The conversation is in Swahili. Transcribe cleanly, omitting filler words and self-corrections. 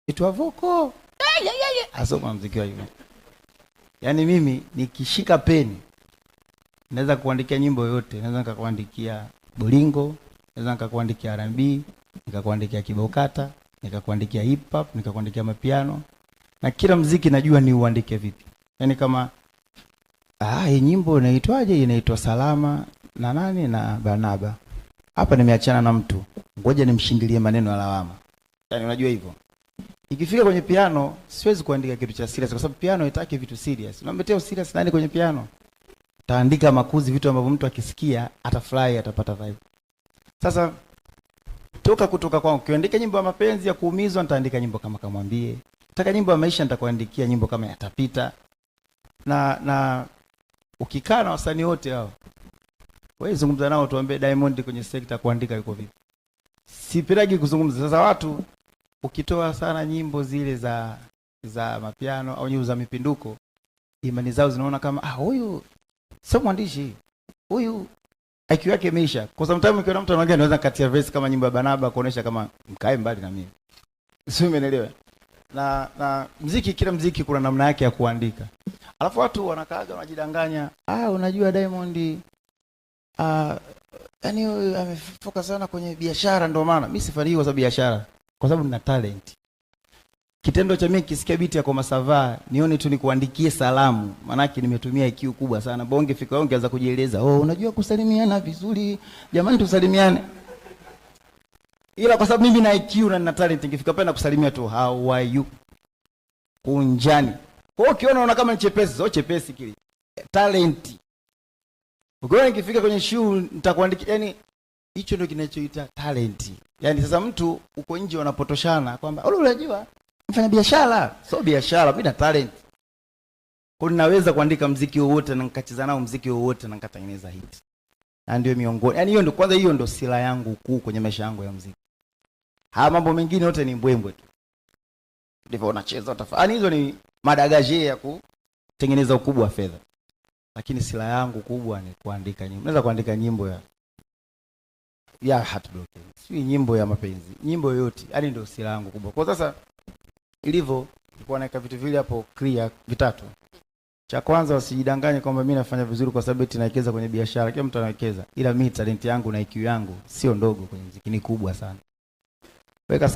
Itwa voko. Aso mwanamuziki wa hivyo. Yaani mimi nikishika peni naweza kuandikia nyimbo yoyote, naweza nikakuandikia bolingo, naweza nikakuandikia R&B, nikakuandikia kibokata, nikakuandikia hip hop, nikakuandikia mapiano. Na kila mziki najua ni uandike vipi. Yaani kama hii nyimbo inaitwaje? Inaitwa Salama na nani na Barnaba. Hapa nimeachana na mtu, ngoja nimshindilie maneno ya lawama. Yaani unajua hivyo. Ikifika kwenye piano siwezi kuandika kitu cha serious kwa sababu piano haitaki vitu serious. Unamletea serious nani kwenye piano? Taandika makuzi, vitu ambavyo mtu akisikia atafurahi, atapata vibe. Sasa toka kutoka kwangu, ukiandika nyimbo ya mapenzi ya kuumizwa, nitaandika nyimbo kama Kamwambie. Nataka nyimbo ya maisha, nitakuandikia nyimbo kama Yatapita. Na ukikaa na wasanii wote hao, wewe zungumza nao, tuambie Diamond kwenye sekta kuandika yuko vipi. Sipendagi kuzungumza. Sasa watu ukitoa sana nyimbo zile za mapiano au nyimbo za mipinduko, imani zao zinaona kama huyu sio mwandishi, huyu IQ yake imeisha. Kwa sometimes ukiona mtu anaongea, anaweza katia verse kama nyimbo ya Barnaba kuonesha kama mkae mbali na mimi. Sio, umeelewa? Na mziki, kila mziki kuna namna yake ya kuandika. Alafu watu wanakaaga wanajidanganya, unajua Diamond yani huyu amefoka sana kwenye biashara, ndio maana mimi sifanyi kwa sababu biashara, kwa sababu nina talent. Kitendo cha mimi kisikia beat ya Koma Sava nione tu nikuandikie salamu, manake nimetumia IQ kubwa sana. Bonge fika wewe ungeanza kujieleza, oh, unajua kusalimiana vizuri, jamani tusalimiane. Ila kwa sababu mimi na IQ na nina talent, nikifika pale na kusalimia tu how are you, kunjani. Kwa hiyo ukiona unaona kama ni chepesi, sio chepesi kile. Talent. Ukiona nikifika kwenye show nitakuandikia, yani hicho ndio kinachoita talent. Yaani sasa mtu uko nje wanapotoshana kwamba ule unajua mfanya biashara, sio biashara, mimi na talent. Kwa ninaweza kuandika mziki wowote na nikacheza nao mziki wowote na nikatengeneza hit. Na ndio miongoni. Yaani hiyo ndio kwanza, hiyo ndio silaha yangu kuu kwenye maisha yangu ya mziki. Haya mambo mengine yote ni mbwembwe tu. Ndivyo unacheza utafanya. Yaani hizo ni madagaje ya kutengeneza ukubwa wa fedha. Lakini silaha yangu kubwa ni kuandika nyimbo. Naweza kuandika nyimbo ya heartbroken, si nyimbo ya mapenzi, nyimbo yoyote. Yaani ndio silaha yangu kubwa. Kwa sasa ilivyo, nilikuwa naweka vitu vile hapo clear vitatu. Cha kwanza, wasijidanganye kwamba mimi nafanya vizuri kwa sababu eti nawekeza kwenye biashara. Kila mtu anawekeza, ila mimi talent yangu na IQ yangu sio ndogo kwenye muziki, ni kubwa sana. Weka